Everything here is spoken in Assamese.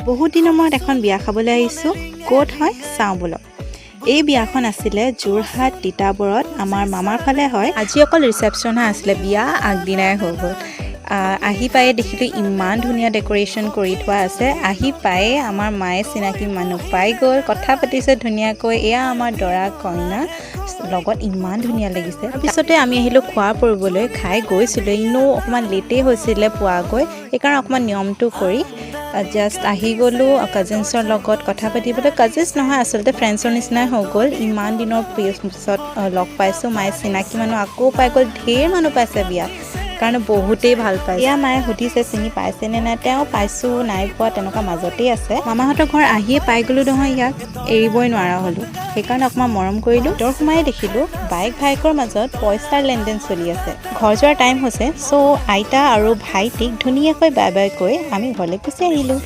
বহুত দিনৰ মূৰত এখন বিয়া খাবলৈ আহিছোঁ। ক'ত হয় চাওঁ ব'লক। এই বিয়াখন আছিলে যোৰহাট তিতাবৰত, আমাৰ মামাৰ ফালে হয়। আজি অকল ৰিচেপশ্যনহে আছিলে, বিয়া আগদিনাই হৈ গ'ল। আহি পায়ে দেখিলোঁ ইমান ধুনীয়া ডেক'ৰেশ্যন কৰি থোৱা আছে। আহি পায়ে আমাৰ মায়ে চিনাকি মানুহ পাই গ'ল, কথা পাতিছে ধুনীয়াকৈ। এয়া আমাৰ দৰা কইনা লগত ইমান ধুনীয়া লাগিছে। তাৰপিছতে আমি আহিলোঁ খোৱা কৰিবলৈ। খাই গৈছিলোঁ, এনেও অকণমান লেটেই হৈছিলে পোৱাগৈ, সেইকাৰণে অকণমান নিয়মটো কৰি জাষ্ট আহি গ'লোঁ কাজিনছৰ লগত কথা পাতিবলৈ। কাজিনছ নহয়, আচলতে ফ্ৰেণ্ডছৰ নিচিনাই হৈ গ'ল। ইমান দিনৰ পিছত লগ পাইছোঁ, মায়ে চিনাকি মানুহ আকৌ পাই গ'ল। ঢেৰ মানুহ পাইছে বিয়াত কাৰণে বহুতেই ভাল পাইছে। এয়া মায়ে সুধিছে চিনি পাইছেনে নাই। তেওঁ পাইছোঁ, নাই পোৱা তেনেকুৱা মাজতেই আছে। মামাহঁতৰ ঘৰ আহিয়ে পাই গ'লোঁ নহয়, ইয়াক এৰিবই নোৱাৰা হ'লোঁ, সেইকাৰণে অকণমান মৰম কৰিলোঁ। ভিতৰ সোমাই দেখিলোঁ বায়েক ভায়েকৰ মাজত পইচাৰ লেনদেন চলি আছে। ঘৰ যোৱাৰ টাইম হৈছে, চ' আইতা আৰু ভাইটিক ধুনীয়াকৈ বাই বাই কৈ আমি ঘৰলৈ গুচি আহিলোঁ।